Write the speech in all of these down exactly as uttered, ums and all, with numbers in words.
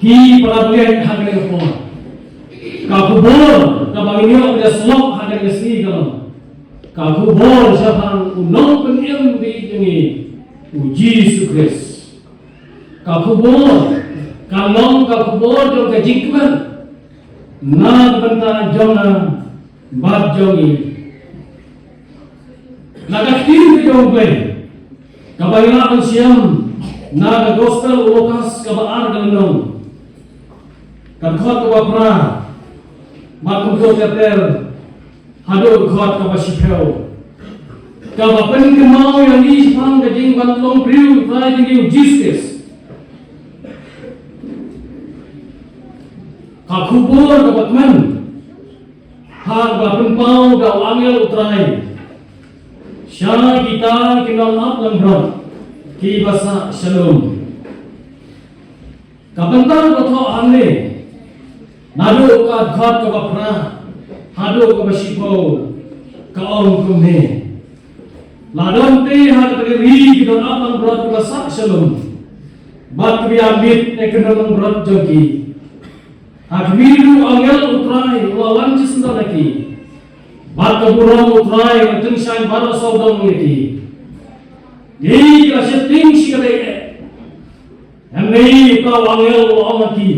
Ki para bangeit, ha kane ka por, ka khubor kaba ngi ïoh ban ïa sngap ha kane ka sngi ka long ka khubor shaphang u nongpynim baieit jong ngi, u Jisu Khrist. Ka khubor ka long ka khubor jong ka jingkmen na ka bynta jong nga bad jong ngi. Na ka ktien ka jong U Blei kaba ngi lah ban shem na ka Gospel u Lukas kaba ar ka lynnong, ka dkhot kaba phra, bad kumjuh ka ter haduh ka dkhot kaba shiphew, kaba pynkynmaw ïa ngi shaphang ka jingwan long briew u Trai jong ngi u Jisu Khrist. Ka khubor kaba kmen ha kaba pynpaw da u angel u Trai sha kita ki nongap langbrot kiba sah shalom. Ka bynta ba thoh hangne, naduh ka dkhot kaba phra haduh kaba shiphew, ka ong kumne: La don te ha kata ka ri ki nongap langbrot kiba sah shalom, bad kiba ïamit ïa ki nongap langbrot jong ki. Ha khmih ruh u angel u Trai u la wan shisyndon ïa ki, bad ka burom u Trai ka la tyngshaiñ baroh sawdong ïa ki. Ki la sheptieng shikatdei eh. Hynrei uta u angel u la ong ha ki: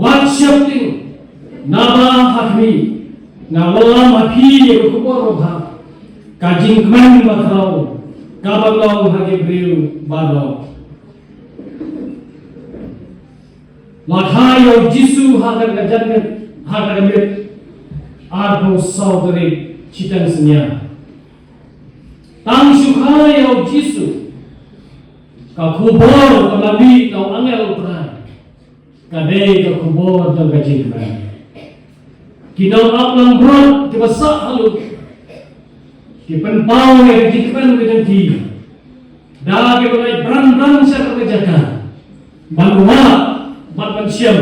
Wat sheptieng, naba ha khmih nga wallam ha phi ïa ka khubor babha ka jingkmen bakhraw kaba long ha ki briew baroh. La kha ïa u Jisu ha kata ka janmiet, ha kata ka miet arphew saw tarik shiteng synñia. Tang shu kha ïa u Jisu, ka khubor kaba la mih na u angel u Trai ka dei ka khubor jong ka jingkmen. Ki nongap langbrot kiba sah halor ki pynpaw ïa ka jingkmen ka jong ki da kiba leit bran bran sha kata ka jaka ban wad bad ban shem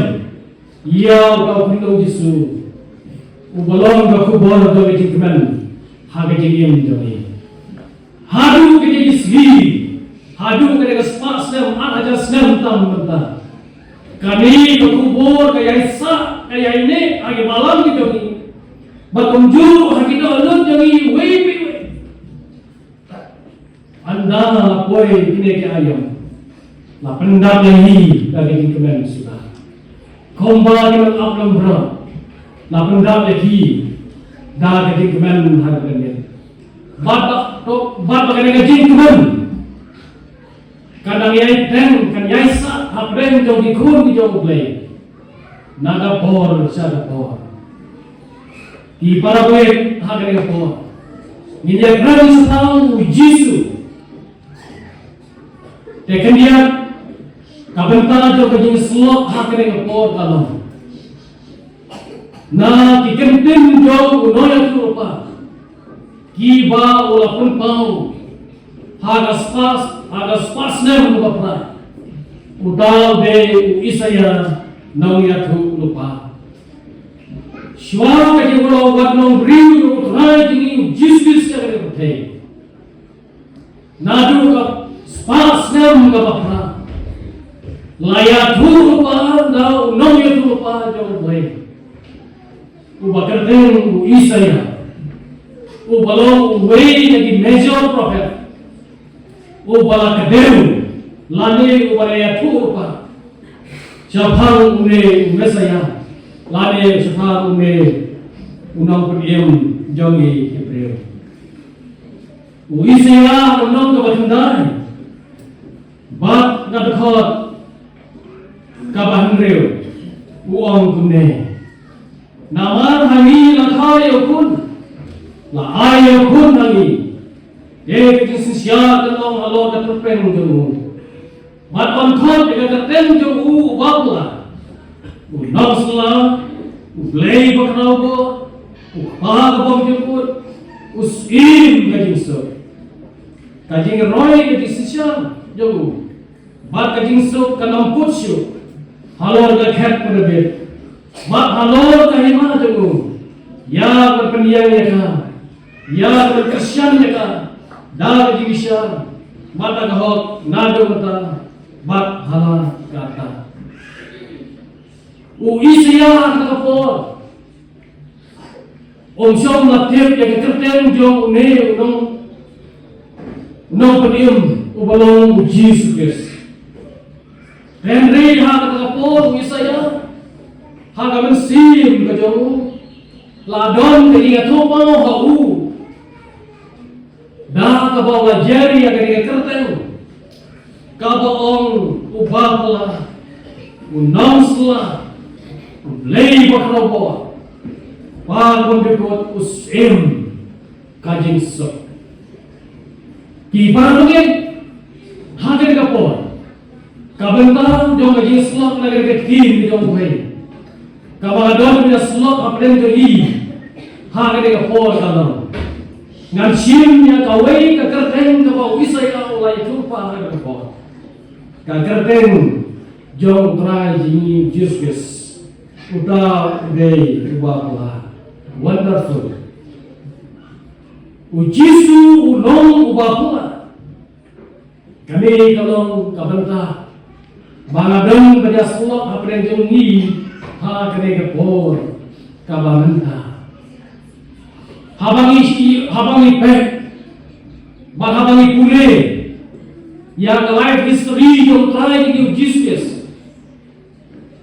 ïa uta u khunlung Jisu uba long ka khubor jong ka jingkmen ha ka jingim jong ngi. Haduh kine ki sngi, haduh kane ka spah snem, ar hajar snem tam mynta, kane ka khubor ka ïai sah, ka ïai neh ha ki balang ki jong ngi, bad kumjuh ha ki dohnud jong ngi iwei pa iwei. Ynda la poi kine ki aïom, la pyndap ïa ngi da ka jingkmen suda. Kumba ki nongap langbrot, la pyndap ïa ki da ka jingkmen ha kane ka miet. Bad ba, to, bad ba kane ka jingkmen kan nang ïai teng, kan ïai sah hapdeng jong ki khun ki jong U Blei na ka por sha ka por. Ki para bangeit, ha kane ka por ngin ïakren shaphang u Jisu. Te khyndiat, ka bynta jong ka jingsyllok ha kane ka por ka long na ki kyntien jong u nongïathuhlypa kiba u la pynpaw ha ka spah, ha ka spah snem ba phra. Uta u dei u Isaïah nongïathuhlypa. Shuwa ka jingwan long briew jong U Trai jong ngi u Jisu Khrist sha kane ka pyrthei, naduh ka spah snem kaba phra, la ïathuhlypa da u nongïathuhlypa jong U Blei, uba kyrteng u Isaïah, uba long uwei na ki major prophet, uba la kdew lane uba la ïathuhlypa shaphang une u Messiah lane shaphang une u nongpynim jong ngi ki briew. U Isaïah u nong kaba khyndai bad ka dkhot kaba hynriew u ong kumne: Namar ha ngi la kha ïa u khun, la ai ïa u khun ha ngi. Te ka jingsynshar kan long halor ka tyrpeng jong u. Bad yn khot ïa ka kyrteng jong u u Bapla, u Nongsylla, u Blei bakhraw bor, u Kpa ka bymjukut, u Syiem ka jingsuk. Ka jingroi ka jingsynshar jong u bad ka jingsuk kan ym kut shuh halor ka khet ka rebit bad halor ka hima jong u, ïa ka ban pynïeng ïa ka, ïa ka ban kyrshan ïa ka da ka jingbishar bad da ka hok naduh mynta bad hala karta. U Isaïah ha kata ka por um shym la tip ïa ka kyrteng jong une u nong, u nongpynim uba long u Jisu Khrist. Hynrei ha kata ka por u Isaïah, ha ka mynsiem ka jong u, la don ka jingïathuhpaw ha u da kaba u la jer ïa kane ka kyrteng, kaba ong: Uba Phylla, U Nongsylla, U Blei Bakhraw Bor, Uba Kynryngkot, U Syiem ka Jingsuk. Ki para bangeit, ha kane ka por, ka bynta jong ka jingsyllok na kane ka ktien ka jong U Blei, kaba la don ban ïasyllok hapdeng jong ngi ha kane ka por ka long: Ngan shim ïa kawei ka kyrteng kaba u Isaïah u la ïathuhpaw ha kane ka por, ka kyrteng jong U Trai jong ngi Jisu Khrist, uta u dei Uba Phylla. Wonderful. U Jisu u long Uba Phylla. Kane ka long ka bynta ba nga don ban ïasyllok hapdeng jong ngi ha kane ka por kaba mynta. Haba ngi, haba ngi peit bad haba ngi pule ïa ka life history jong U Trai jong ngi u Jisu Khrist,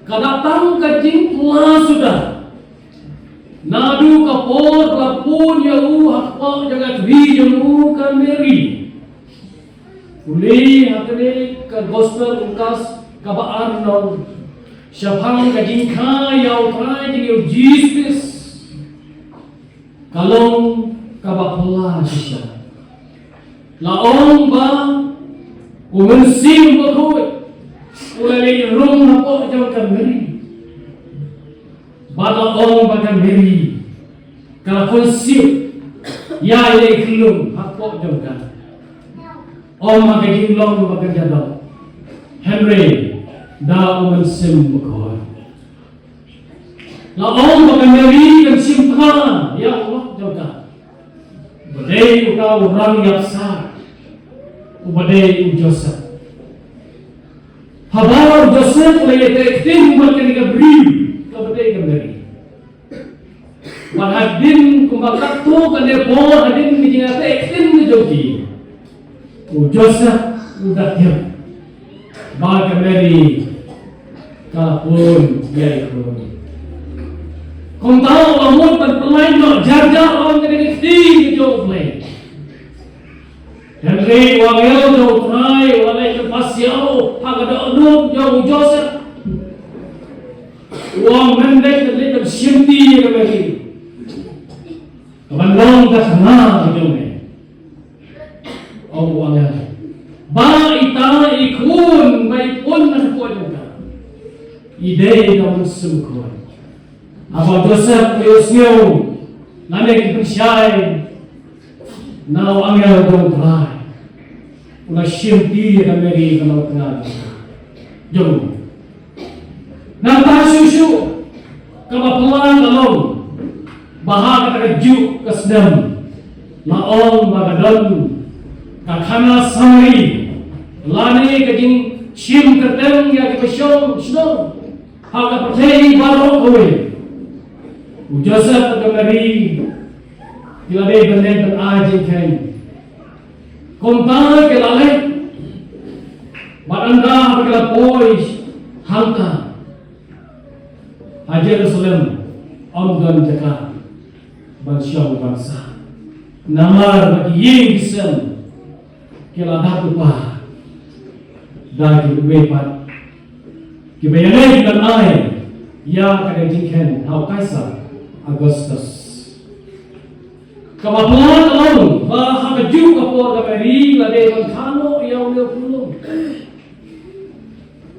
ka la tang ka jingpyllait suda. Naduh ka por ba la pun ïa u hapoh jong ka khri jong u ka Mary. Pule ha kane ka Gospel Lukas kaba ar lynnong, shaphang ka jingkha ïa U Trai jong ngi u Jisu Khrist, ka long kaba phylla shisha. La ong ba U Mynsiem Bakhuid u la leit rung hapoh jong ka Mary. Bad la ong ba ka Mary ka la conceive ïa i lei khyllung hapoh jong ka, ym ha ka jinglong ba kan ïadoh, hynrei da U Mynsiem Bakhuid. La ong ba ka Mary kan shim thnga ïa u lok jong ka, uba dei uta u rangïap sar, uba dei u Joseph. Haba u Joseph u la ïateh ktien bad kane ka briew kaba dei ka Mary, bad hadien kumba katto katne por hadien ka jingïateh ktien ka jong ki, u Joseph u da tip ba ka Mary ka la pun ïa i khun. Kumta u la mut ban pynlait noh jar jar ong kane ka ktien ka jong U Blei. Hynrei u angel jong U Trai u la leit ban pasiaw ha ka dohnud jong u Joseph. U ong, men dei ban leit ban shimti ïa ka Mary, kaban long ka tnga ka jong me. Ong u angel, ba ita i khun ba i pun na ka por jong ka i dei da U Mynsiem Bakhuid. Haba u Joseph u ïohsngew lane ki pynshai na u angel jong U Trai, u la shimti ïa ka Mary ka long tnga jong u. Nangta shuh shuh kaba phylla ka long ba ha kata kajuh ka snem la ong ba ka don ka khana Samari lane ka jingshim kyrteng ïa kiba shong shnong ha ka pyrthei baroh kawei. U Joseph bad ka Mary ki la dei ban leit ban ai jingkheiñ. Kumta ki la leit, bad ynda ba ki la poi hangta ha Jerusalem, ym don jaka ban shong ban sah, namar ba ki ïing ki sem ki la dap lypa da kiwei pat kiba ïaleh ban ai ïa ka jingkheiñ ha u Kaisar Augustus. Kaba phylla ka long ba ha kajuh ka por ka Mary la dei ban kha noh ïa une u khunlung.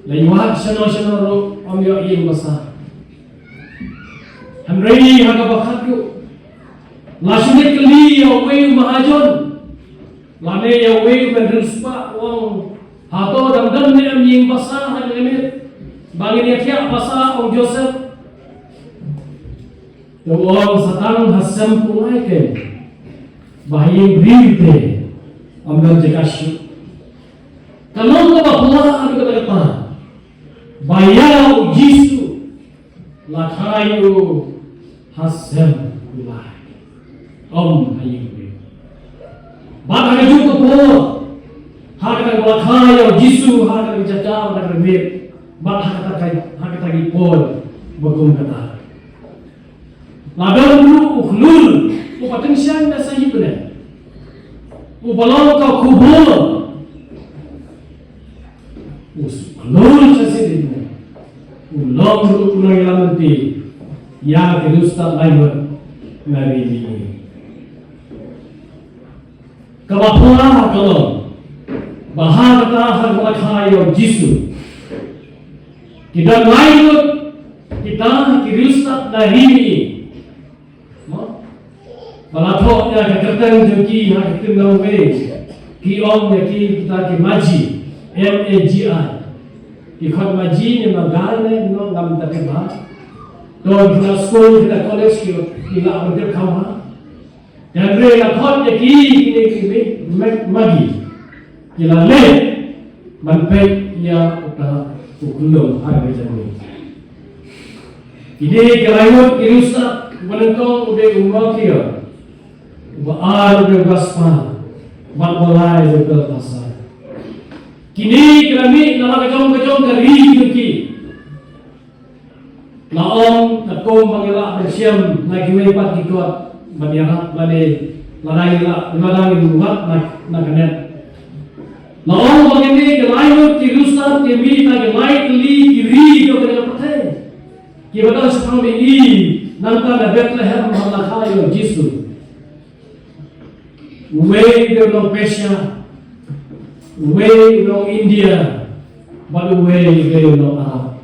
La ïoh shano shano ruh ym ïoh ïing ba sah. Hynrei ha kaba khatduh la shu leit kylli ïa uwei u mahajon lane ïa uwei u nongriewspah, u ong, hato dang don ne em ïing ba sah ha kane ka miet ba ngin ïa thiah ba sah, ong Joseph? Te u ong, sa tang ha sem kong ai kein, ba ha ïing briew te ym don jaka shuh. Ka long kaba phylla haduh katta katta ba ïa u Jisu La kha ïa u ha sem u lai, ym ha ïing u briew. Bad ha kajuh ka por, ha kata ka la kha ïa u Jisu ha kata ka jaka, ha kata ka miet, bad ha kata ka, ha kata ki por ba kum kata, la don ruh u khlur uba tyngshaiñ na sa ïing bneng, uba long ka khubor. U khlur sha sdang, u long ruh u nongïalam lynti ïa ki riewstad laingut na ri Mihngi. Kaba phylla ka long ba ha kata, ha kaba la kha ïa u Jisu, ki don laingut kita ki riewstad na ri Mihngi. Mo? Ba la thoh ïa ka kyrteng jong ki ha ka ktien nongwei, ki ong ïa ki kita ki magi, M A G I. Ki khot magi ne magai ne, no, ngam tip ba. To ki na skul, ki na college, ki, ki la ban tip kham ha. Hynrei la khot ïa ki, kine ki ma-, ma-, magi. Ki la leh ban peit ïa uta u khyllung ha ka jaka. Kine ki laingut ki riewstad, uba nyngkong u dei u Mathia, uba ar u dei u Gaspar, bad uba lai u dei u Baltasar. Kine ki la mih na la ka jong ka jong ka ri jong ki. La ong katkum ba ngi lah ban shem na kiwei pat ki kot ban ïarap lane lada ngi lah, lada ngin wad na, na ka net. La ong ba kine ki laingut ki riewstad ki mih na ki lai tylli ki ri jong kane ka pyrthei, kiba don shaphang mihngi, nangta na Bethlehem ban la kha ïa u Jisu. Uwei u dei u nong Persia, uwei u nong India, bad uwei u dei u nong Arab.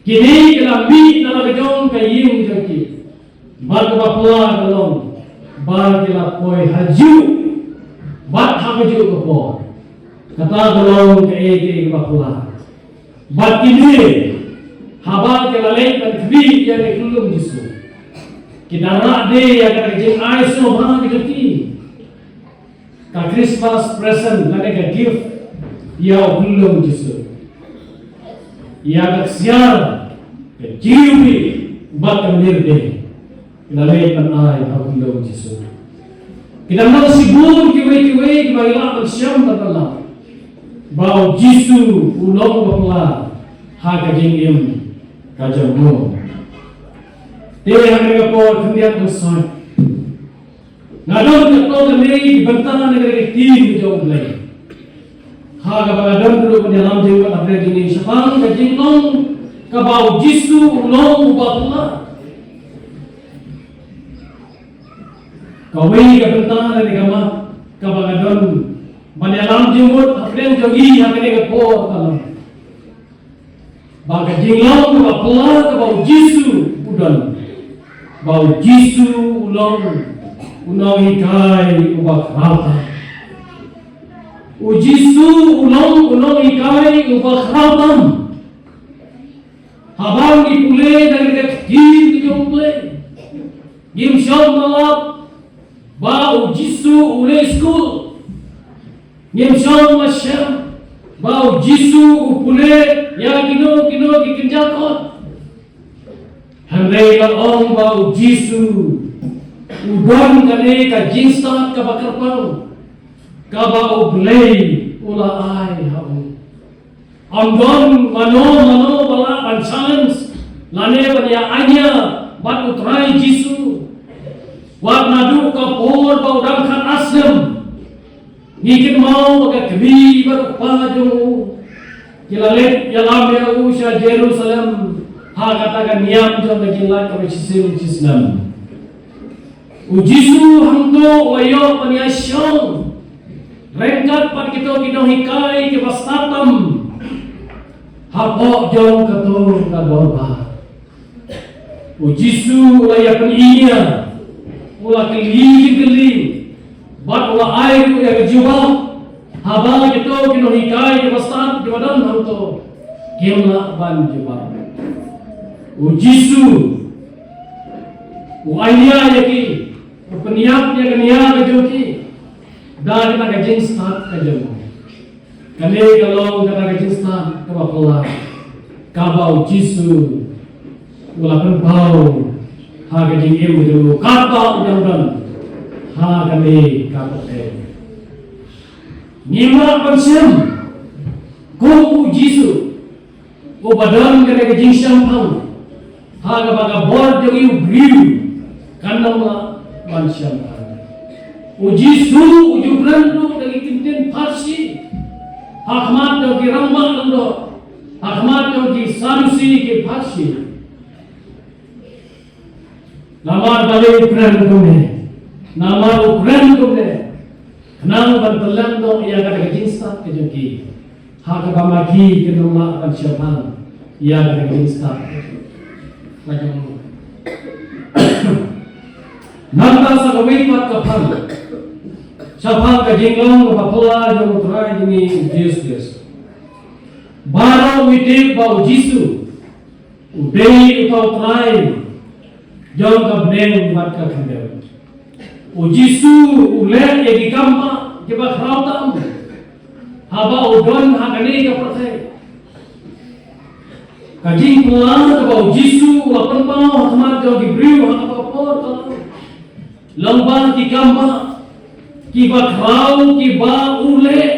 Kine ki la mih na la ka jong ka ïing jong ki. Bad kaba phylla ka long ba ki la poi ha juh bad ha kajuh ka por. Kata ka long kaei kaei kaba phylla. Bad kine, haba ki la leit ban khmih ïa ka khyllung Jisu, ki da rah de ïa ka jingai sngewbha ka jong ki, ka Christmas present lane ka gift ïa u khyllung Jisu. Ïa ka ksiar, ka jingïohi bad ka myrde. Ki la leit ban ai ha u khyllung Jisu. Ki dang don shibun kiwei kiwei kiba ngi lah ban shem bad ban lap ba u Jisu u long uba phylla ha ka jingim ka jong u. Te ha kane ka por khyndiat ban soi, nga don katto katne ki bynta na ka ktien ka jong U Blei. Ha kaba nga don ruh ban ïalam jingmut hapdeng jong ngi shaphang ka jinglong kaba u Jisu u long uba phylla. Kawei ka bynta lane ka mat kaba nga don ban ïalam jingmut hapdeng jong ngi ha kane ka por ka long ba ka jinglong kaba phylla kaba u Jisu u don, ba u Jisu u long u nonghikai uba khraw tam. U Jisu u long u nonghikai uba khraw tam. Haba ngi pule na ka ktien ka jong U Blei, ngim shym la lap ba u Jisu u leit skul. Ngim shym la shem ba u Jisu u pule ïa kino kino ki kynja kot. Hynrei la ong ba u Jisu u don kane ka jingstad kaba kyrpang kaba U Blei u la ai ha u. Ym don mano mano ba lah ban challenge lane ban ïa ania bad U Trai Jisu. Wat naduh ka por ba u dang khatar snem, ngi kynmaw ba ka kmie bad u kpa jong u ki la leit ïalam ïa u sha Jerusalem ha kata ka niam jong ka jinglait kaba shisien shisnem. U Jisu hangto u la ïoh ban ïashong ryngkat bad kito ki nonghikai kiba stad tam hapoh jong kato ka dorbar. U Jisu u la ïapyni ïa, u la kylli jingkylli bad u la ai ruh ïa ka jubab. Haba kito ki nonghikai kiba stad kiba don hangto kim lah ban jubab, u Jisu u ai nia ïa ki, u pynïap ïa ka nia ka jong ki da kata ka jingstad ka jong u. Kane ka long kata ka jingstad kaba phylla kaba u Jisu U la pynpaw ha ka jingim jong u katba u dang don ha kane ka pyrthei. Ngim lah ban shem kum u Jisu uba don kane ka jingshemphang ha kaba ka bor jong u briew kan ym lah ban shemphang. U Jisu u ju kren ruh da ki kyntien pharshi ha khmat jong ki rangbah lyngdoh, ha khmat jong ki Sadusi ki pharshi. Namar balei u kren kumne? Namar u kren kumne khnang ban pyllait noh ïa kata ka jingstad ka jong ki ha kaba ma ki kin ym lah ban shemphang ïa kata ka jingstad ka jong u. Nangta sa kawei pat ka phang shaphang ka jinglong kaba phylla jong U Trai jong ngi U Jisu Khrist. Baroh ngi tip ba U Jisu u dei uta u Trai jong ka bneng bad ka khyndew. U Jisu u leh ïa ki kam bah kiba khraw tam haba u don ha kane ka pyrthei. Ka jingpyllait kaba U Jisu u la pynpaw ha khmat jong ki briew ha kaba ka por ka long ba ki kam bah kiba khraw kiba u leh.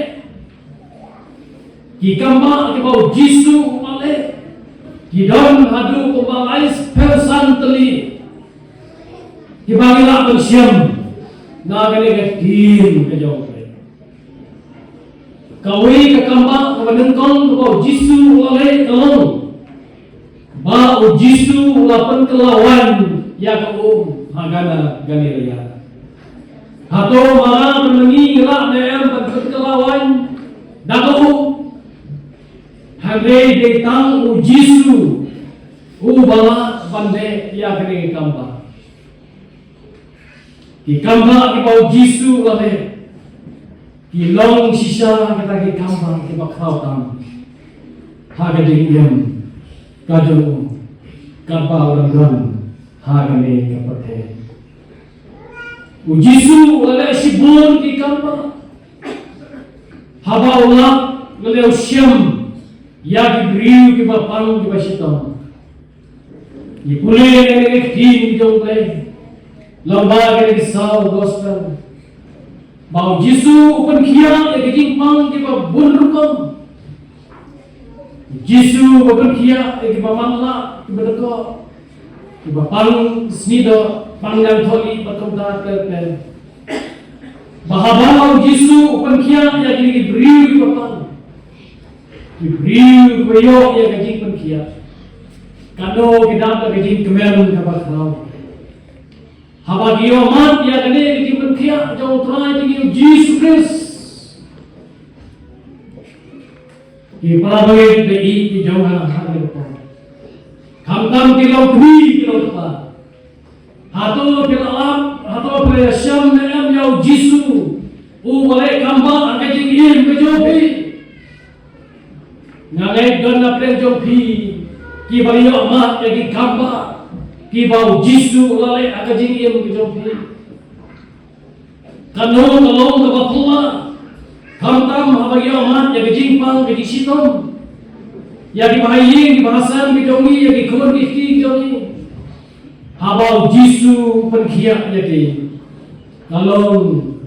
Ki kam bah kiba U Jisu u la leh ki don haduh kumba lai spher san tylli kiba ngi lah ban shem na kane ka ktien ka jong U Blei. Kawei ka kam bah kaba nyngkong kaba U Jisu u la leh ka long ba U Jisu u la pynkylla waiñ ïa ka um ha Kana Galilea. Hato ma nga bad ma ngi ngi lah ne em ban pynkylla waiñ da ka um? Hynrei dei tang U Jisu uba lah ban leh ïa kane ka kam bah. Ki kam bah kiba U Jisu u la leh ki long shisha kita ki kam bah kiba khraw tam ha ka jingim ka jong u katba u dang don ha kane ka pyrthei. U Jisu u la leh shibun ki kam bah haba u la leh u shem ïa ki briew kiba pang kiba shitom. Ngi pule na kane ka ktien jong U Blei lyngba kine ki saw gospel ba U Jisu u pynkhiah ïa ki jingpang kiba bun rukom. U Jisu u pynkhiah ïa kiba matlah, kiba dkoh, kiba pang snidoh, pang ñiangthohlieh bad kumta ter ter. Ba haba U Jisu u pynkhiah ïa kine ki briew kiba pang, ki briew kiba ïoh ïa ka jingpynkhiah, katno ki dap da ka jingkmen kaba khraw haba ki ïoh mad ïa kane ka jingpynkhiah jong U Trai jong ngi U Jisu Khrist. Ki para bangeit ba ïeit ki jong nga ha kane ka por, khamtam ki longkmie ki longkpa, hato phi la lap, hato phi la ïashem ne em ïa U Jisu uba leh kam bah ha ka jingim ka jong phi? Nga ngeit don na pdeng jong phi kiba ïoh mad ïa ki kam bah kiba U Jisu u la leh ha ka jingim ka jong phi. Kano ka long kaba phylla, khamtam haba ïoh mad ïa ka jingpang ka jingshitom ïa ki bahaïing ki bahasem ki jong ngi, ïa ki khun ki kti ki jong ngi, haba U Jisu u pynkhiah ïa ki, ka long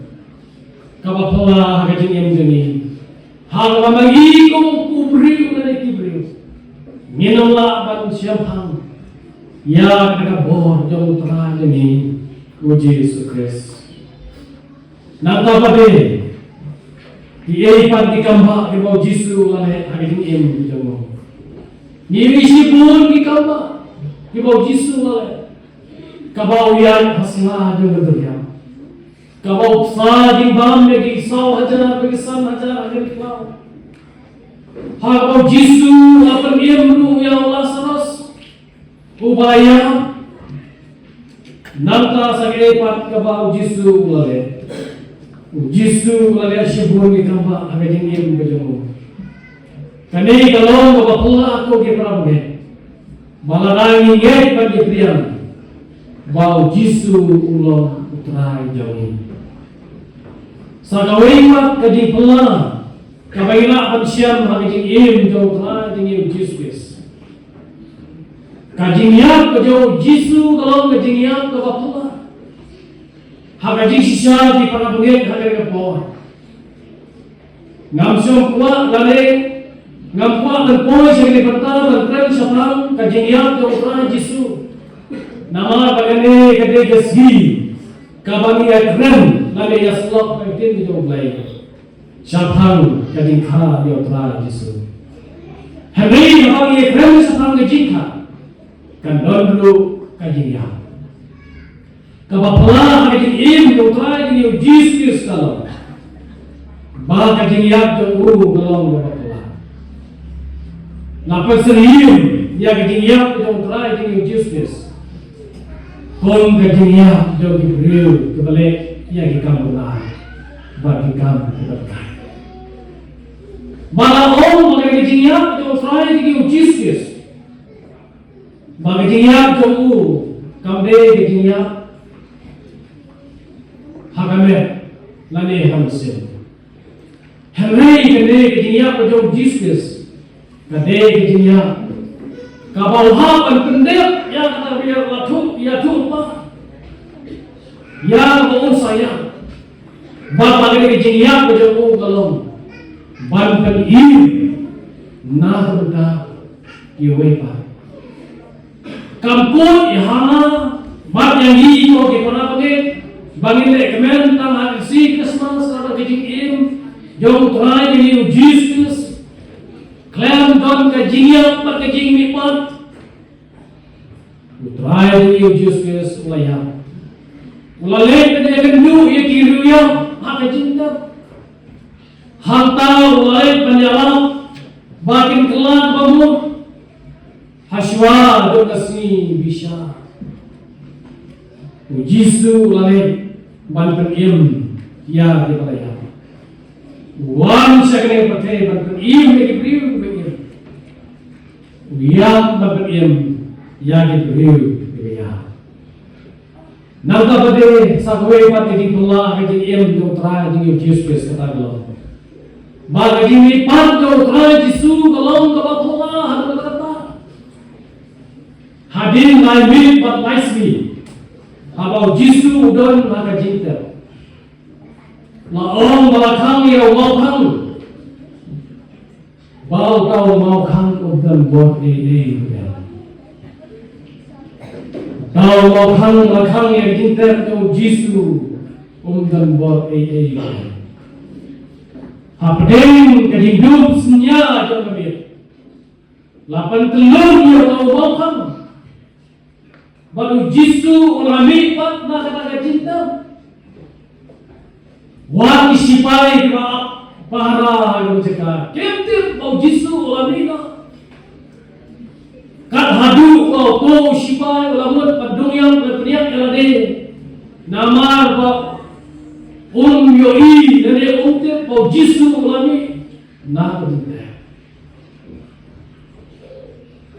kaba phylla ha ka jingim jong ngi. Ha kaba ma ngi kum u briew lane ki briew ngin ym lah ban shemphang ïa ka bor jong U Trai jong ngi U Jisu Khrist. Nangta pat de, kiei pat ki kam bah kiba U Jisu u la leh ha ka jingim jong u? Ngi ïohi shibun ki kam bah kiba U Jisu u la leh. Kaba u ïaid ha sla jong ka duriaw, kaba u psa jingbam ïa ki saw hajar bad ki san hajar ha ka duriaw. Ha kaba U Jisu u la pynim ruh ïa u Lasaros uba ïap. Nangta sa kaei pat kaba U Jisu u la leh? U Jisu u la leh shibun ki kam bah ha ka jingim ka jong u. Kane ka long kaba phylla ko ki para bangeit, ba lada ngi ngeit bad ngi pdiang ba U Jisu u long U Trai jong ngi. Sa kawei pat ka jingphylla kaba ngi lah ban shem ha ka jingim jong U Trai jong ngi U Jisu Khrist, Ka jingïap ka jong u Jisu ka long ka jingïap kaba pura. Ha ka jingshisha ki para bangeit ha kane ka por, ngam shym kwah lane ngam kwah ban poi sha kane ka bynta ban kren shaphang ka jingïap jong u Trai Jisu. Namar ba kane ka dei ka sngi kaba ngi ïakren lane ïasyllok ka ktien jong U Blei shaphang ka jingkha ïa u Trai Jisu. Hynrei haba ngi ïakren shaphang ka jingkha, kan don ruh ka jingïap. Kaba pura ha ka jingim jong u Trai jong ngi u Jisu Khrist ka long ba ka jingïap jong u ka long kaba pura. La pynsyriem ïa ka jingïap jong u Trai jong ngi u Jisu Khrist kum ka jingïap jong ki briew kiba leh ïa ki kam bha bad ki kam kiba dei. Ba la ong ba ka jingïap jong u Trai jong ngi u Jisu Khrist, ba ka jingïap jong u kam dei ka jingïap ha ka met lane ha mynsiem. Hynrei kane ka jingïap ka jong u Jisu Khrist ka dei ka jingïap kaba u hap ban pyndep ïa kata ba ïathuh, ïathuhlypa ïa kaba un sa ïap. Bad ba kane ka jingïap ka jong u ka long ban pynim na ka bynta kiwei pat. Kam kut ïa nga bad ïa ngi ko ki para bangeit ba ngin leh kmen tang ha ka sngi Khristmas lane ka jingim jong u Trai jong ngi u Jisu Khrist. Khlem don ka jingïap bad ka jingmihpat, u Trai jong ngi u Jisu Khrist u la ïap. U la leit ban ïakynduh ïa ki riewïap ha ka jingtep. Hangta u la leit ban ïalap ba kin kylla ba mut. Hashwa jong ka sngi bishar, u Jisu u la leit ban pynim ïa kiba la ïap. U wan sha kane ka pyrthei ban pynim ïa ki briew kiba im. U ïap ban pynim ïa ki briew kiba ïap. Nangta pat de sa kawei pat ka jingphylla ha ka jingim jong u Trai jong ngi u Jisu Khrist kata ka long ba ka jingmihpat jong u Trai Jisu ka long kaba phylla ha kata ka daw. Hadien lai miet bad lai sngi haba u Jisu u don ha ka jingtep, la ong ba la khang ïa u mawkhang. Ba uta u mawkhang um don bor ei ei ruh. Uta u mawkhang la khang ïa ka jingtep jong u Jisu, um don bor ei ei ruh. Hapdeng ka jingdum synñia jong ka miet, la pyntyllun ïa uta u mawkhang. Bad u Jisu u la mihpat na kata ka jingtep. Wat ki sipai kiba ap pahara ha ka jaka kim tip ba u Jisu u la mih noh. Kat haduh ba uto u sipai u la mut ban dang ïam ban pynïap ïa lade. Namar ba um ïohi lane um tip ba u Jisu u la mih na ka jingtep.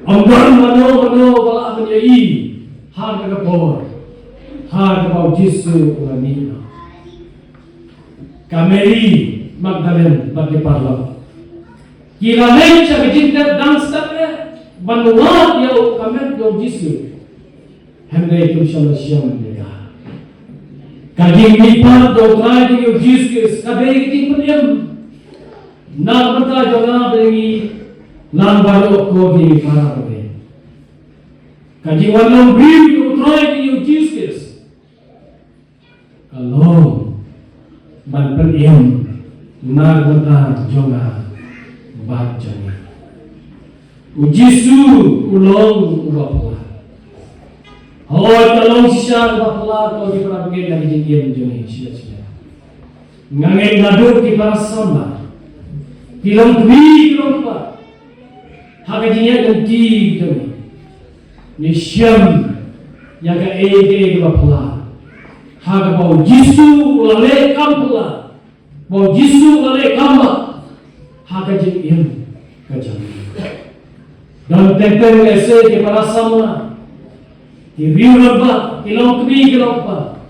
Ym don mano mano ba lah ban ïohi ha kata ka por ha kaba u Jisu u la mih noh. Ka Mary Magdalene bad ki paralok ki la leit sha ka jingtep dang step eh ban wad ïa u, ka met jong u Jisu. Hynrei kim shym la shem ïa ka. Ka jingmihpat jong u Trai jong ngi u Jisu Khrist ka dei ka jingpynim na ka bynta jong nga bad ngi lang baroh ko ki para bangeit. Ka jingwan long briew jong u Trai jong ngi u Jisu Khrist ka long ban pynim na ka bynta jong nga bad jong ngi. U Jisu u long uba phylla. Hooid, ka long shisha uba phylla ko ki para bangeit na ka jingim jong ngi shisha shisha. Nga ngeit naduh ki para samla ki long kmie ki long kpa ha ka jingïaid lynti jong ngi, ngi shem ïa kaei kaei kaba phylla ha kaba u Jisu u la leh kam phylla. Ba u Jisu u la leh kam bha ha ka jingim ka jong ngi. Don teng teng lehse ki para samla, ki riew rangbah, ki longkmie ki longkpa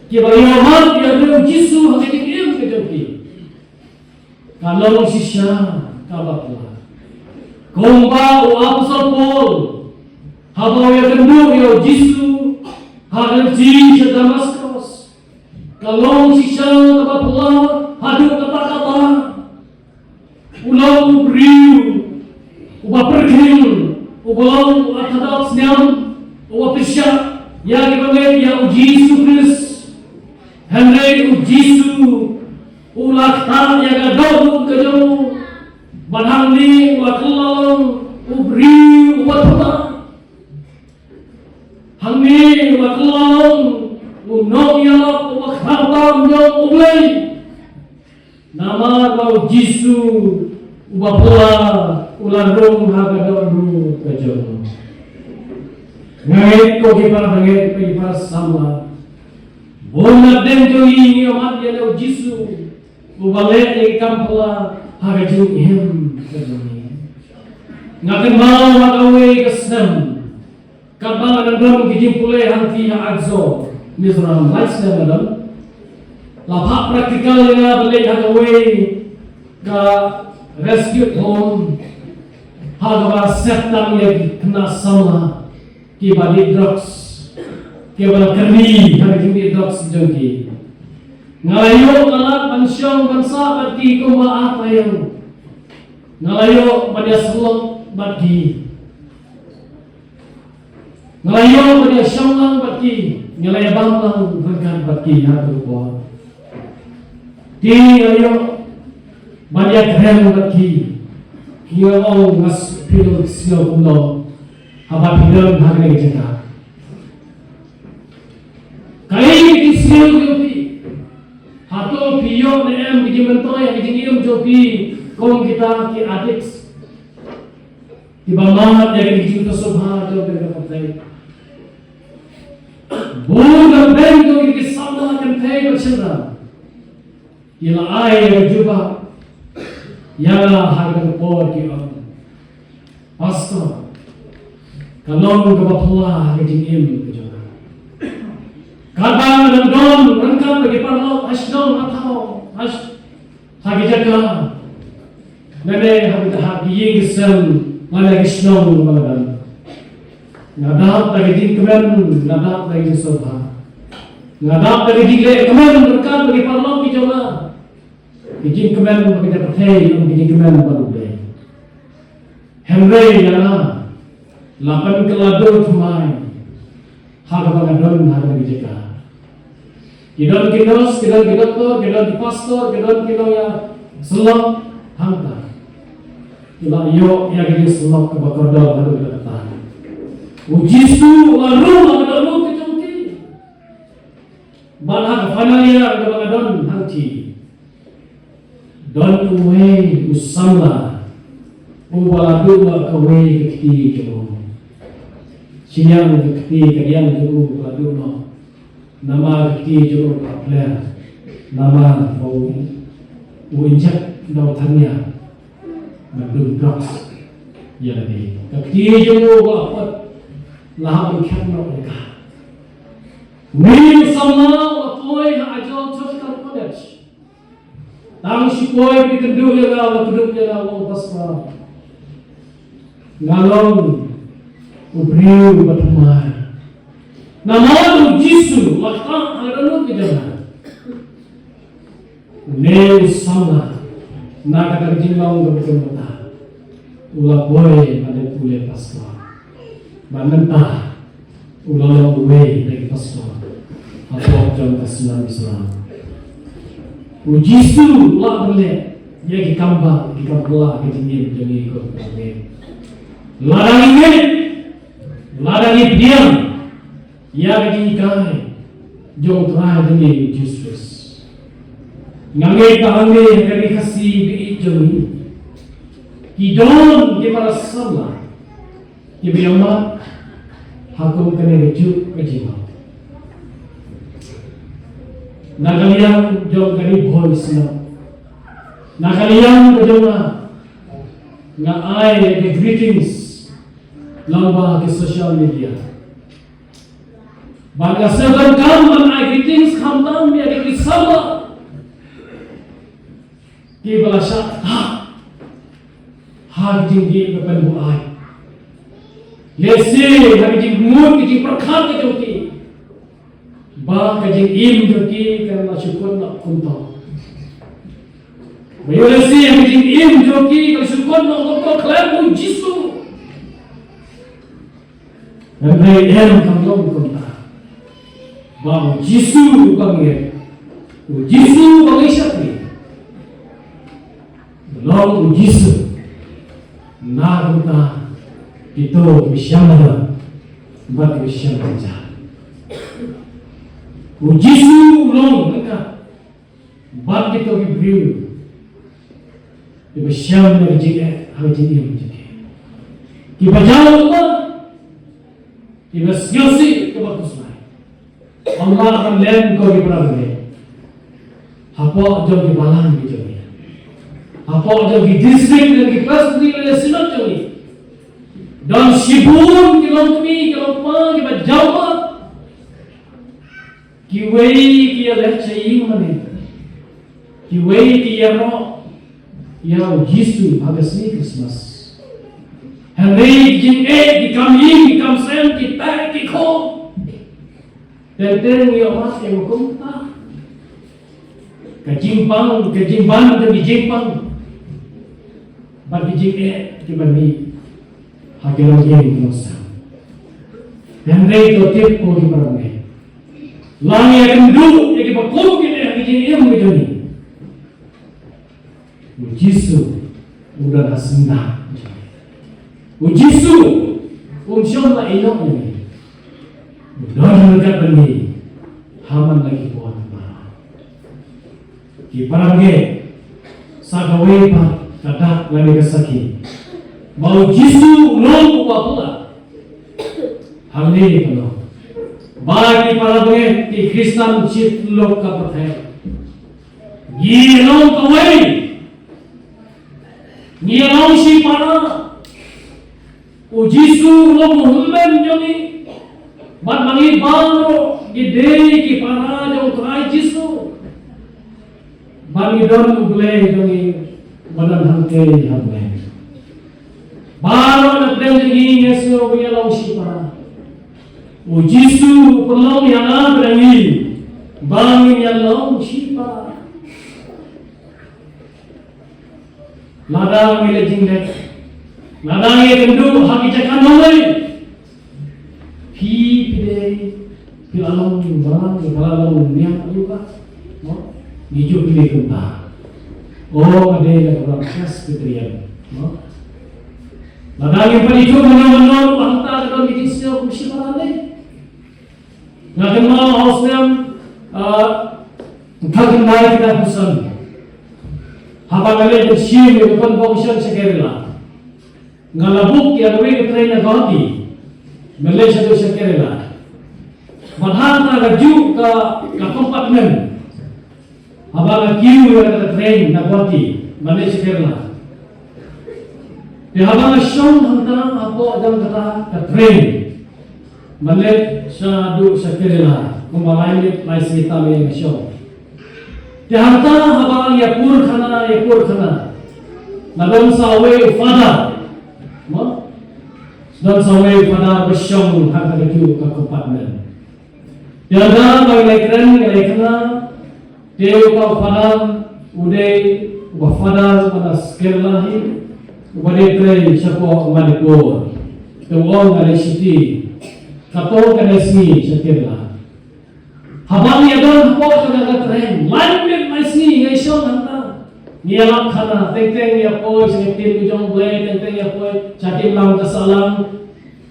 kiba ïohmad ïa u Jisu ha ka jingim ka jong ki. Ka long shisha kaba phylla. Kumba u Apostol Paul kynduh ïa u Jisu ha ka lynti sha Damaskos, ka long shisha kaba phylla haduh katta katta. U long u briew uba pyrkhing, uba long uba thadap sniam, uba pyrshah ïa kiba ngeit ïa u Jisu Khrist. Hynrei u Jisu u la ktah ïa ka dohnud ka jong u, bad hangne u la kylla long u briew uba phylla. Hangne u la kylla long u nongïalap uba khlem tam jong U Blei. Namar ba u Jisu uba phylla u la rung ha ka dohnud ka jong u. Nga ngeit ko ki para bangeit, ko ki para samla, bun na pdeng jong ngi ngi ïohmad ïa u Jisu uba leh ïa ki kam phylla ha ka jingim ka jong ngi. Nga kynmaw ha kawei ka snem, katba nga dang don ki jingpule hangtei ha Adzo, Mizoram, lai snem nga don, la phah practical ïa nga ban leit ha kawei ka rescue home, ha kaba set tang ïa ki khynnah samla kiba dih drugs, kiba la kyrni ha ka jingdih drugs jong ki. Nga la ïoh ka lad ban shong ban sah bad ki kumba ar taïew. Nga la ïoh ban ïasyllok bad ki. Nga la ïoh ban ïashong lang bad ki, nga la ïabam lang ryngkat bad ki ha kato ka por. Te nga la ïoh ban ïakren bad ki. Ki ong, nga s-, phi la sngew kumno haba phi don ha kane ka jaka? Kaei ka jingsngew jong phi? Hato phi ïoh ne em ka jingmyntoi ha ka jingim jong phi kum kita ki addicts? Kiba mad ïa ka jingthoh sngewbha jong ka pyrthei. Bun na pdeng jong ki samla kynthei bad shynrang ki la ai ïa ka jubab ïa nga ha kata ka por, ki ong, Pastor, ka long kaba phylla ha ka jingim ka jong nga. Katba nga dang don ryngkat bad ki paralok ha shnong ha thaw, ha sh-, ha ki jaka, lane ha ki, ha ki ïing ki sem, lane ha ki shnong ba nga don, nga dap da ka jingkmen, nga dap da ka jingsngewbha, nga dap da ka jingleh kmen ryngkat bad ki paralok ki jong nga. Ka jingkmen bad ka jingpyrthei, ka jingkmen bad U Blei. Hynrei ïa nga la pynkylla dur thymmai ha kaba nga don ha kane ka jaka. Ki don ki nurse, ki don ki doktor, ki don ki pastor, ki don ki nongïasyllok hangta. Ki la ïoh ïa ka jingsyllok kaba kordor haduh katta. U Jisu u la rung ha ka dohnud ka jong ki. Bad ha ka final year kaba nga don hangtei, don uwei u samla uba la duh noh kawei ka kti jong u. Shi liang ka kti, ka liang jong u ka la duh noh. Namar ka kti jong u ka pler, namar ba u, u inject da u thania ban dum drugs ïa lade. Ka kti jong u ka la put, la hap ban khet noh ïa ka. Une u samla u la poi ha Aizawl Theological College. Tang shi poi ba kynduh ïa nga, u la kynduh ïa nga, u ong, Pastor, nga long u briew uba thymmai. Namar u Jisu u la ktah ha ka dohnud ka jong nga. Une u samla, na kata ka jinglong kaba jong kata, u la poi ban pule pastor. Bad mynta u la long uwei na ki pastor hapoh jong ka Synod Mizoram. U Jisu u la pynleh ïa ki kam bha, ki kam phylla ha ka jingim jong ngi kum ki briew. Lada ngi ngeit, lada ngi pdiang ïa ka jinghikai jong U Trai jong ngi U Jisu Khrist. Nga ngeit ba hangne ha ka Ri Khasi ba ïeit jong ngi, ki don ki para samla kiba ïa mad ha kum kane ka juk ka jingmad. Na ka liang jong ka Ri Bhoi Synod, na ka liang ka jong nga, nga ai ka greetings lyngba ki social media. Bad nga sngewdon kam ban ai greetings khamtam ïa ki samla kiba la shah ktah ha ki jingdih ba pynbuaid. Lehse ha ka jingmut, ka jingpyrkhat ka jong ki, ba ka jingim jong ki kan la shu kut noh kumto. Ba ïoh lehse ha ka jingim jong ki kan la shu kut noh kumto khlem U Jisu. Hynrei em, kam long kumta. Ba U Jisu uba ngeit, U Jisu uba ngi shakri, long U Jisu na ka bynta kito kiba shem lada bad kiba shem lada. U Jisu u long na ka bynta kito ki briew kiba shem na ka jingeh ha ka jingim jong ki, kiba jaw ummat, kiba sngewsih, kiba khuslai. Ym lah ban leh ko ki para bangeit. Hapoh jong ki balang ki jong ngi, hapoh jong ki district ne ki presbytery ne synod jong ngi, don shibun ki longkmie ki longkpa kiba jaw ummat. Kiwei ki ïaleh sha ïing mane, kiwei ki ïaroh ïa U Jisu ha ka sngi Krismas. Hynrei ki jingeh, ki kam ïing, ki kam sem, ki teh, ki khum, teng teng ngi ïoh mad ïa ka kumta. Ka jingpang, ka jingban, ka jingpang bad ka jingeh kiba mih ha ka longïing longsem. Hynrei to tip ko ki para bangeit, lada ngi ïakynduh ïa kiba kum kine ha ka jingim ka jong ngi, U Jisu u don ha syndah. U Jisu um shym la ïehnoh ïa ngi. U don ryngkat bad ngi ha man la ki por baroh. Ki para bangeit, sa kawei pat ka dak lane ka sakhi ba U Jisu u long uba phylla. Hangne ka long ba ki para bangeit, ki Khristan shitrhem ka pyrthei, ngi long kawei, ngi long shipara. U Jisu u long u hynmen jong ngi. Bad ma ngi baroh ngi dei ki para jong U Trai Jisu. Bad ngi don U Blei jong ngi uba don hangtei ha bneng. Baroh na pdeng jong ngi ngi sngew ba ngi long shipara. U Jisu u pynlong ïa nga bad ïa ngi ba ngin ïa long shipara. Lada ngi leh jingleh, lada ngi ïakynduh ha ki jaka nongwei, phi, phi dei, phi la long balang, phi la long niam aïu ba? Mo? Ngi ju kylli kumta. O, nga dei na ka balang Presbyterian. Mo? Lada ngi pat ithuh mano mano ruh, hangta ka don ki jingsngew kum shipara lei. Nga kynmaw ha u snem, ah, khatkhyndai khatkhyndai phew san, haba nga leit ban shim ïa ka convocation sha Kerala, nga la book ïa kawei ka train na Guwahati ban leit shaduh sha Kerala. Bad hangta ka juh ka, ka compartment haba nga kiew ïa ka train na Guwahati ban leit sha Kerala. Te haba nga shong hangta hapoh jong kata ka train ban leit shaduh sha Kerala, kumba lai minit lai sngi tam ïa nga shong. Te hangta haba nga ïapur khana, ïapur khana, la don sa uwei u father. Mo? Don sa uwei u father ba shong hangta ka juh ka compartment. Te haba ngi la kren, ngi la khana, te uta u father u dei uba father uba na Kerala hi, uba dei trei shapoh Manipur. Te u ong, nga dei shuti, kato kane sngi sha Kerala. Haba ngi ïadon hapoh kane ka train, lai minit lai sngi ngi shong hangta. Ngi ïalap khana, teng teng ngi ïa poi sha ka ktien ka jong U Blei, teng teng ngi ïa poi sha ka imlang ka sahlang.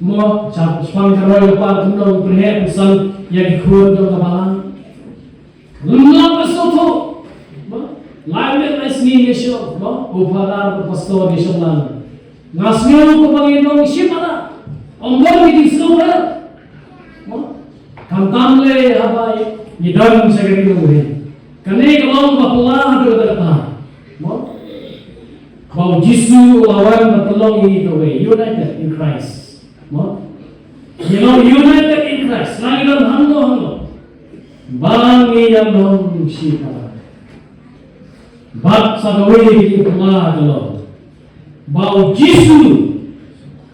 Mo, sha, shaphang ka roi ka par, kumno ngi pyrheh pyrsan ïa ki khun jong ka balang. Lyngngoh ka sngewthuh. Mo, lai minit lai sngi ngi shong, mo, u father, u pastor ngi shong lang. Nga sngew kumba ngi long shipara. Ym don ngi jingsngewbha. Mo, khamtam lei haba ngi don sha ka ri nongwei. Kane ka long ba phylla haduh katta katta. Mo, ba U Jisu u la wan ban pynlong ïa ngi kawei, united in Christ. Mo? Ngi long united in Christ. La ngi don hangno hangno, ba ngi ïa long shipara. Bad sa kawei ka jingphylla ka long ba U Jisu,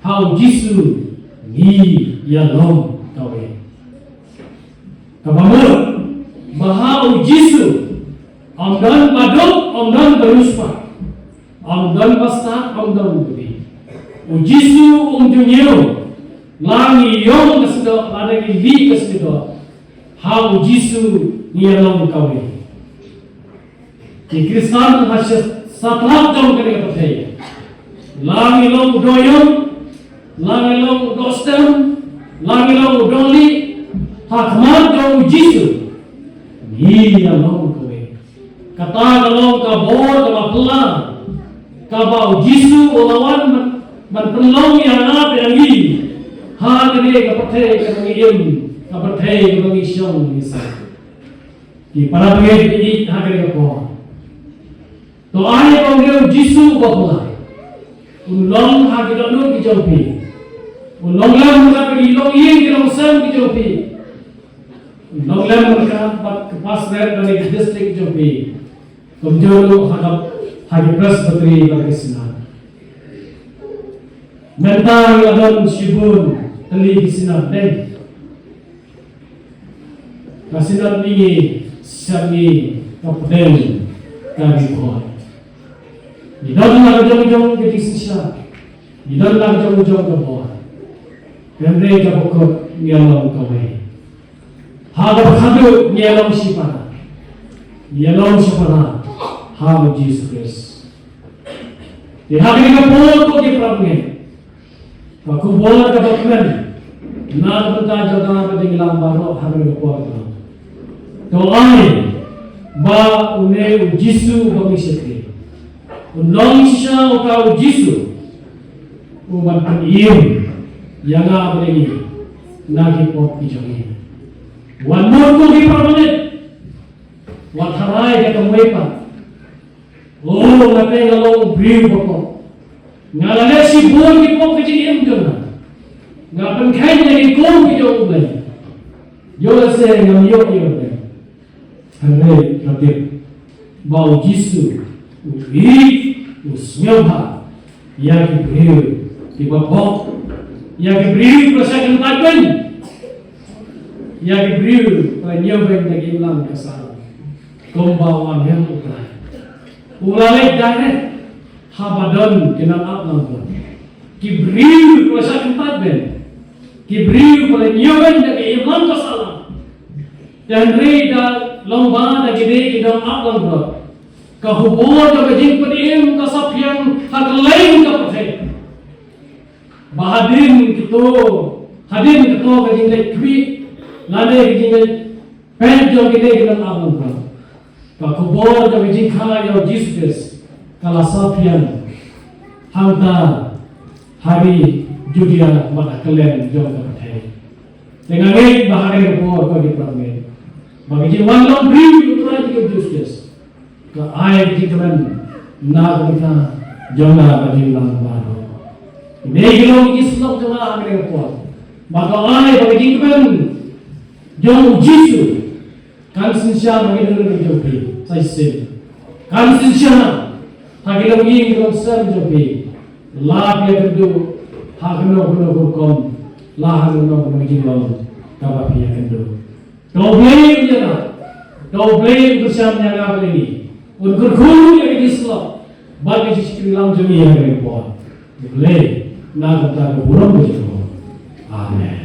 ha U Jisu Ngi ïa long kawei. Kaba mut ba ha u Jisu ym don ba duk, ym don ba riewspah, ym don ba stad, ym don ba bieit. U Jisu um ju ñiew la ngi ïong ka sngewdon lane ngi lih ka sngewdon. Ha u Jisu ngi ïa long kawei. Ki Khristan ha sha satlak jong kane ka pyrthei, la ngi long u dohïong, la ngi long u dohstem, la ngi long u dohlieh, ha khmat jong u Jisu ngi ïa long kawei. Kata ka long ka bor kaba phylla kaba u Jisu u la wan ban, ban pynlong ïa nga bad ïa ngi ha kane ka pyrthei kaba ngi im, ka pyrthei kaba ngi shong ngi sah. Ki para bangeit, ha kane ka por, to ai ba une u Jisu uba phylla un long ha ki dohnud ki jong phi. Un long lem ryngkat bad ki longïing ki longsem ki jong phi. Un long lem ryngkat bad ki pastorate bad ki district ki jong phi. Kumjuh ruh ha ka, ha ki presbytery bad ki synod. Mynta ngi la don shibun tylli ki synod dei. Ka synod ngi, synod ngi ka pdeng ka ri Khot. Ngi don la ka jong jong ka jingsynshar, ngi don la ka jong jong ka bor. Hynrei kaba kut ngi ïa long kawei. Ha kaba khatduh ngi ïa long shipara, ngi ïa long shipara ha u Jisu Khrist. Te ha kane ka por ko ki para bangeit, ka khubor kaba kmen na ka bynta jong nga bad jong ngi lang baroh ha kane ka por ka long, to ai ba une u Jisu uba ngi shakri un long shisha uta u Jisu uban pynim ïa nga bad ïa ngi na ki pop ki jong ngi. Wat mut ko ki para bangeit, wat tharai da ka mei pat. O, nga te nga long u briew ba pop. Nga la leh shibun ki pop ka jingim jong nga. Nga pynkheiñ ïa ki kum ki jong U Blei. Ïoh lehse ngam ïoh ïa U Blei. Hynrei nga tip ba u Jisu u ïeit, u sngewbha ïa ki briew kiba pop, ïa ki briew kiba shah kyntait beiñ, ïa ki briew kiba ñiew beiñ da ka imlang ka sahlang. Kumba u angel u Trai u la leit direct haba don ki nongap langbrot, ki briew kiba shah kyntait beiñ, ki briew kiba la ñiew beiñ da ka imlang ka sahlang. Te hynrei da long ba da kine ki nongap langbrot, ka khubor kaba jingpynim ka saphriang ha kylleng ka pyrthei. Ba hadien kito, hadien kito ka jingleit khmih lane ka jingleit peit jong kine ki nongap langbrot, ka khubor kaba jingkha ïa u Jisu Khrist ka la saphriang hangta ha ri Judia bad ha kylleng jong ka pyrthei. Te nga ngeit ba ha kane ka por ko ki para bangeit, ba ka jingwan long briew ïa u Trai Jisu Khrist ka ai ka jingkmen na ka bynta jong nga bad jong ngi lang baroh. Kine ki long ki syllok jong nga ha kane ka por, ba ka ai ba ka jingkmen jong u Jisu kan synshar ha ki dohnud ki jong phi sa shisien. Kan synshar ha ki longïing ki longsem jong phi, la phi ïakynduh ha kano kano ka rukom, la ha kano kano ka jinglong kaba phi ïakynduh. To U Blei un ïarap, to U Blei un kyrshan ïa nga bad ïa ngi, un kyrkhu ïa ki jingsyllok bad ki jingshakri lang jong ngi ha kane ka por. U Blei na ka bynta ka burom ka jong u. Amen.